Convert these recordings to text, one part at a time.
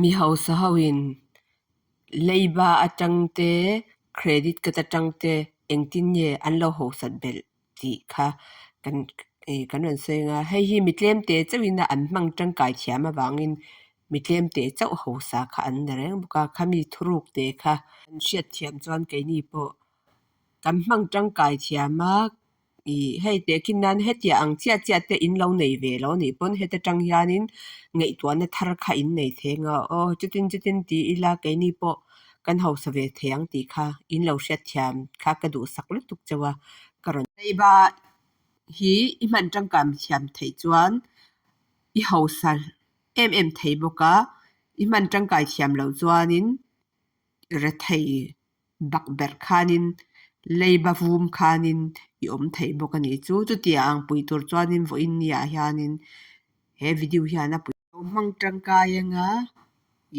Mi hausa hoin leiba atang te, credit card atang te engtin nge an lo hausat belh tih kha kan kan rawn sawi ang a. Hei hi mi tlem te chauhin a an hmang tangkai thiam avangin mi tlem te chauh hausa kha an ni reng bawk a. Khami thuruk te kha an hriat thiam chuan keini pawh kan hmang tangkai thiam a. Ih hei tehkhin nan hetiang ang chiah chiah te in lo nei ve lo anih pawn heta tang hianin ngaihtuahna thar kha in nei thei ang a aw chutin chutin ti ila keini pawh kan hausa ve thei ang tih kha in lo hriatthiam kha ka duhsak lutuk chauh a ka rawn leiba hi i hman tangkai thiam theih chuan i hausa em em thei bawk a i hman tangkai thiam loh chuanin rethei. Bakberh khanin leiba vum khanin i awm thei bawk a ni chu. Chutiang ang pui tur chuanin vawiin niah hianin he video hian a pui. Lo hmang tangkai anga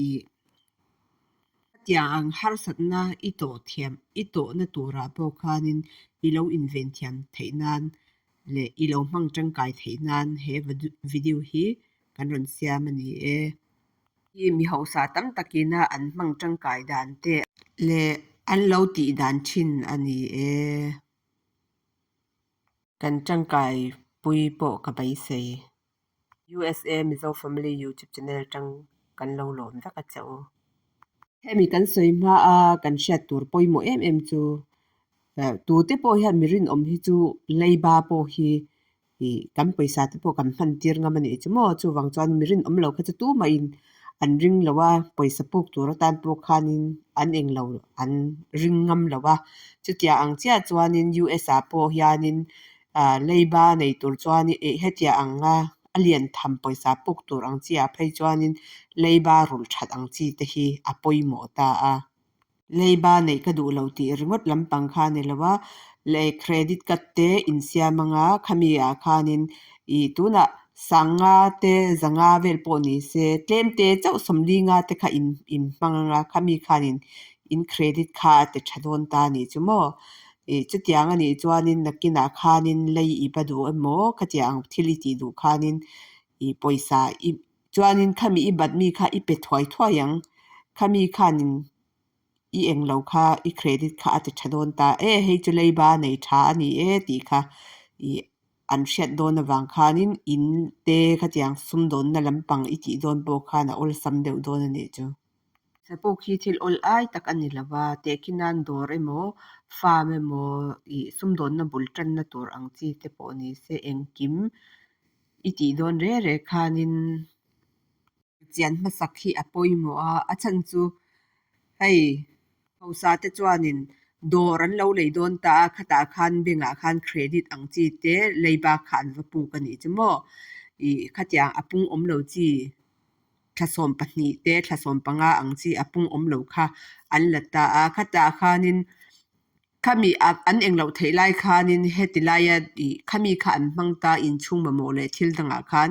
ih hetiang ang harsatna i tawh thiam i tawhna turah pawh khanin i lo inven thiam theih nan leh i lo hmang tangkai theih nan he video hi kan rawn siam a ni e. Hi mi hausa tam takina an hmang tangkai dan te leh an lo tih dan thin a ni e. Kan tangkai pui pawh ka beisei. USA Mizo Family YouTube channel atang kan lo lawm vek a che u. Hemi kan sawi hma a kan hriat tur pawimawh em em chu tute pawh hian mi rinawm hi chu leiba pawh hi Ih kan pawisa te pawh kan hman tir ngam a nih chu maw chuvang chuan mi rinawm lo kha chu tumahin an ring lo a pawisa puk tur atan pawh khanin an eng lo an ring ngam lo a chutiang ang chiah chuanin US ah pawh hianin ah leiba nei tur chuan ih hetiang anga a lian tham pawisa puk tur ang chi ah phei chuanin leiba rulh that ang chi te hi a pawimawh ta a. Leiba neih ka duh lo tih ringawt lampang kha a ni lo a, leh credit card te insiam anga khami ah khanin ih tunah sanga te zanga vel pawh ni se tlem te chauh sawmli nga te kha in in hmang anga khami khanin in credit kha a ti tha dawn ta a nih chu maw ih chutiang a nih chuanin nakinah khanin lei i va duh emaw khatiang thil i tih duh khanin ih pawisa i Chuanin khami i bat mi kha i pe thuai thuai ang. Khami khanin i eng lo kha i credit kha a ti tha dawn ta e, hei chu leiba nei tha a ni e tih kha i an hriat dawn avang khanin in te khatiang sumdawnna lampang i tih dawn pawh khan a awlsam deuh dawn a nih chu. Sapuk hi thil awl ai tak a ni lo va, tehkhi nan dawr emaw, farm emaw ih sumdawnna bul tanna tur ang chi te pawh ni se engkim I tih dawn re re khanin chian hmasak hi a pawimawh a, a chhan chu hei hausa te chuanin dawr an lo lei dawn ta a, khatah khan bank ah khan credit ang chi te leiba kha an va puk a nih chu maw ih khatiang a pung awm lo chi thla 12 te thla 15 ang chi a pung awm lo kha an la ta a, khatah khanin. Khami an eng loh theih lai khanin heti laia ih khami kha an hmang ta inchhung mamawh leh thil dangah khan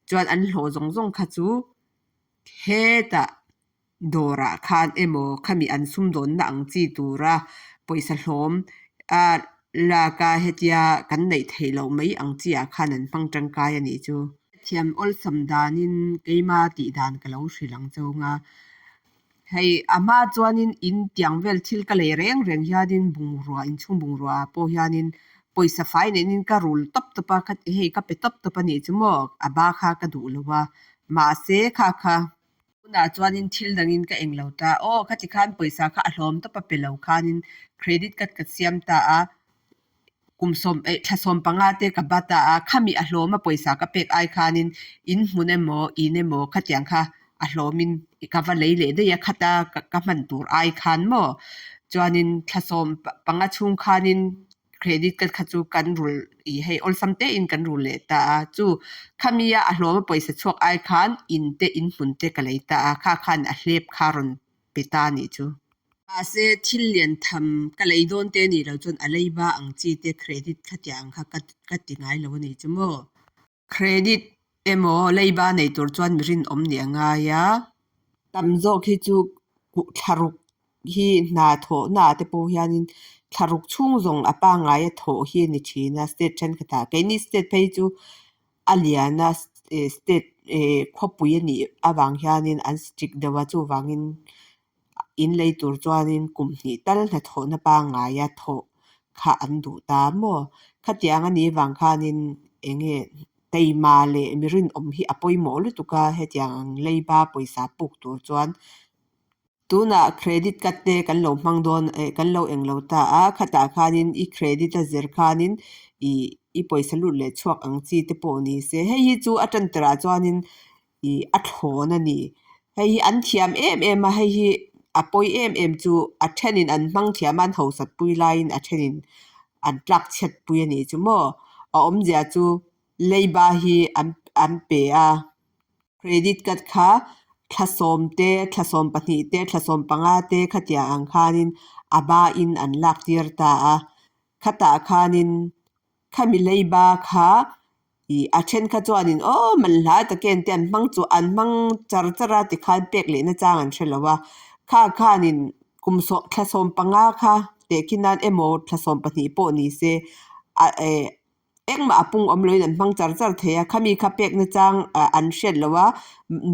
chuan an hlawh zawng zawng kha chu hetah dawrah khan emaw khami an sumdawnna ang chi tura pawisa hlawm a laka hetia kan neih theih loh mai ang chi ah khan an hmang tangkai a nih chu. Thiam awlsam danin keima tih dan ka lo hrilh ang chauh ang a. Hei a hma chuanin in tiang vel thil ka lei reng reng hianin bungrua inchhung bungrua ah pawh hianin pawisa fai nenin ka rul tawp tawp a hei ka pe tawp tawp a nih chu maw a ba kha ka duh lo a mahse kha kha tunah chuanin thil dangin ka eng lo ta aw khati khan pawisa kha a hlawm tawp a pe lo khanin credit card ka siam ta a. Kum sawm eh thla 15 te ka bat a, khami a hlawm a pawisa ka pek ai khanin in hmun emaw in emaw khatiang kha a hlawmin ka va lei leh daih a khata ka hman tur ai khan maw chuanin thla 15 chhung khanin credit card kha chu kan rul ih hei awlsam te in kan rul leh ta a chu khami a hlawm a pawisa chhuak ai khan in te in hmun te ka lei ta a kha khan a hlep kha rawn pe ta a nih chu. Mahse, thil lian tham ka lei dawn te nih loh chuan a leiba ang chi te credit khatiang ang kha ka ti ngai lo a nih chu maw? Credit emaw leiba nei tur chuan mi rinawm nih a ngai a. Tam zawk hi chu thlaruk hi hna thawhna ah te pawh hianin thlaruk chhung zawng a pangngai a thawh hi a ni thin a state thenkhatah. Keini state phei chu a lian a state. Khawpui a nih avang hianin an strict deuh a, chuvangin in lei tur chuanin kum hnih tal hnathawhna pangngaia thawh kha an duh ta maw? Khatiang a nih vang khanin eng nge taima leh mi rinawm hi a pawimawh lutuk a, hetiang ang leiba pawisa puk tur chuan. Tunah credit card te kan lo hmang dawn eh kan lo eng lo ta a, khatah khanin i credit a zir khanin ih i pawisa lut leh chhuak ang chi te pawh ni se. Hei hi chu a tantirah chuanin ih a thlawn a ni. Hei hi an thiam em em a, hei hi a pawi em em chu a thenin an hmang thiam a, an hausat pui laiin a thenin an tlak chhiat pui a nih chu maw. A awmzia chu leiba hi an an pe a. Credit card kha thla sawm te, thla sawm pahnih te, thla sawm panga te khatiang ang khanin a bain an lak tir ta a. Khatah khanin khami leiba kha ih a then kha chuanin aw man hla takin te an hmang chu an hmang char char a tikhan pek lehna chang an hre lo a. Kha khanin kum sawm thla sawm panga kha tehkhin nan emaw thla sawm pahnih pawh ni se a eh Engmah a pung awm loin an hmang char char thei a, khami kha pek nachang an hriat lo a,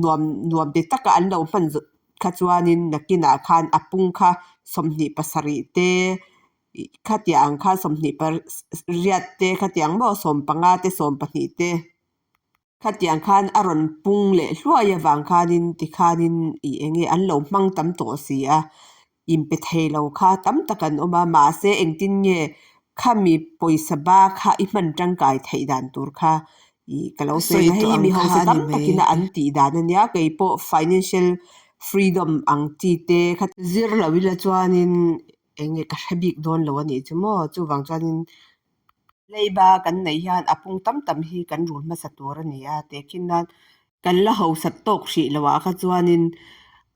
nuam nuam ti taka an lo hman zawh kha chuanin nakinah khan a pung kha 27 te khatiang ang khan 28 te khatiang maw 15 te 12 te. Khatiang khan a rawn pung leh hluai avang khanin tikhanin ih eng nge an lo hmang tam tawh si a, inpe thei lo kha tam tak an awm a, mahse engtin nge khami pawisa ba kha i hman tangkai theih dan tur kha ih ka lo sawi Sawi ang a, tawh hei ang mi kha hausa a tam ni mai. takin a an tih dan a nia, kei pawh financial freedom ang chi te kha zir lo ila chuanin eng nge ka hre bik dawn lo a nih chu maw, chuvang chuanin Leiba kan neih hian a pung tam tam hi kan rul hmasa tur a ni a, tehkhin nan kan la hausat tawk hrih loh ah kha chuanin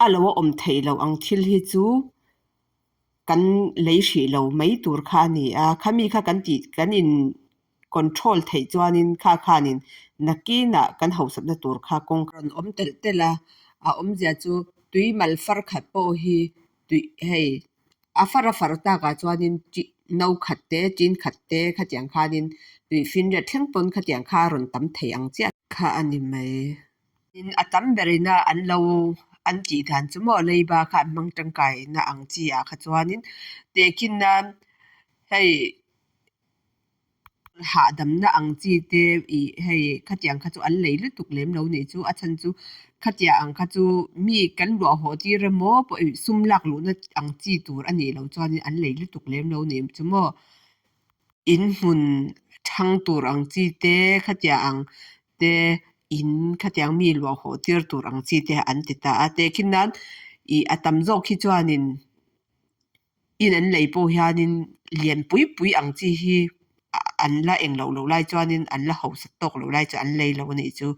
a lo a awm theih loh ang thil hi chu kan lei hrih lo mai tur kha a ni a, khami kha kan tih kan in control theih chuanin kha khanin nakinah kan hausatna tur kha kawng rawn awm telh telh a, a awmzia chu tui mal far khat pawh hi tui hei A far a far takah chuanin chi no khat te, tin khat te khatiang khanin tui finriat thleng pawn khatiang kha a rawn tam thei ang chiah kha a ni mai. Tin, a tam berina an lo an tih dan chu maw leiba kha an hmang tangkaina ang chi ah kha chuanin tehkhin nan hei Hahdamna ang chi te ih hei khatiang kha chu an lei lutuk lem lo nih chu a chhan chu khatiang ang kha chu mi kan luah haw tir emaw pawh ih sum lak luhna ang chi tur a nih loh chuanin an lei lutuk lem lo nih chu maw. In hmun thang tur ang chi te khatiang ang te in khatiang mi luah haw tir tur ang chi te an ti ta a tehkhin nan ih a tam zawk hi chuanin In an lei pawh hianin lian pui pui ang chi hi an la eng loh loh lai chuanin an la hausa tawk loh lai chu an lei lo a nih chu.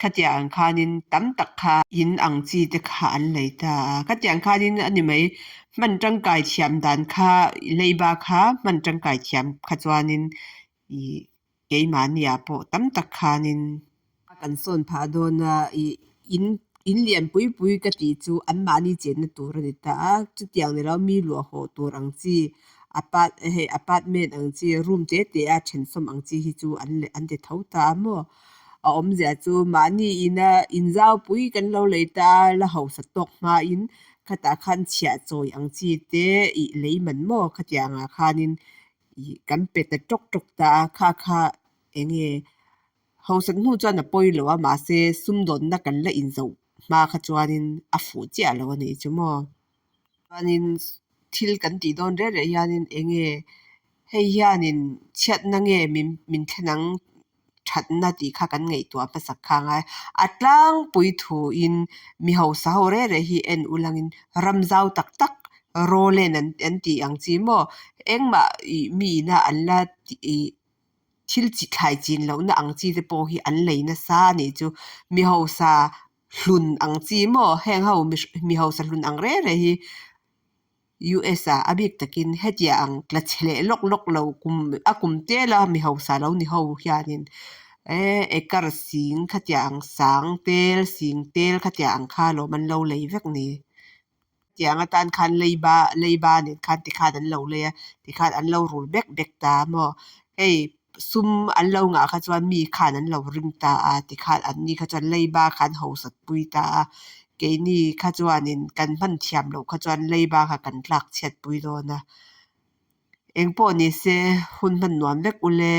Khatiang ang khanin tam tak kha in ang chi te kha an lei ta a. Khatiang khanin a ni mai hman tangkai thiam dan kha leiba kha hman tangkai thiam kha chuanin ih keimahni ah pawh tam tak khanin kan sawn phah dawn a ih in in lian pui pui ka tih chu anmahni chenna tur a ni ta a chutiang ni lo mi luah hawh tur ang chi apart hei apartment ang chi room te te a thensawm ang chi hi chu an an ti tho ta a maw a awmzia chu mahni ina inzau pui kan lo lei ta a la hausa tawk hmain khatah khan chhiah chawi ang chi te ih lei man maw khatiang ah khanin ih kan pe ta tawk tawk ta a kha kha eng nge hausat hnu chuan a pawi lo a mahse sumdawnna kan la inzoh hma kha chuanin a fuh chiah lo a nih chu maw. Chuanin thil kan tih dawn reh reh hianin eng nge hei hianin chhiatna nge min min thlen ang thatna tih kha kan ngaihtuah hmasak kha a ngai. A tlangpui thuin mi hausa ho reh reh hi en ulangin ram zau tak tak rawlen an an tih ang chi maw engmah ih mi ina an la ih thil chi thlai chin lohna ang chi te pawh hi an lei nasa a nih chu mi hausa hlun ang chi maw heng ho mi hausa hlun ang reh reh hi US ah a bik takin hetiang ang tla chhe leh lawk lawk lo kum a kum tel a mi hausa lo ni ho hianin eh acre sing khatiang ang sang tel sing tel khatiang ang kha lawm an lo lei vek ni. Tiang atan khan leiba leiba nen khan tikhan an lo lei a tikhan an lo rul bek bek ta maw hei. Sum an lo ngah kha chuan mi khan an lo ring ta a, tikhan anni kha chuan leiba kha an hausat pui ta a, keini kha chuanin kan hman thiam loh kha chuan leiba kha kan tlak chhiat pui dawn a. Engpawh nise hun hman nuam vek ule.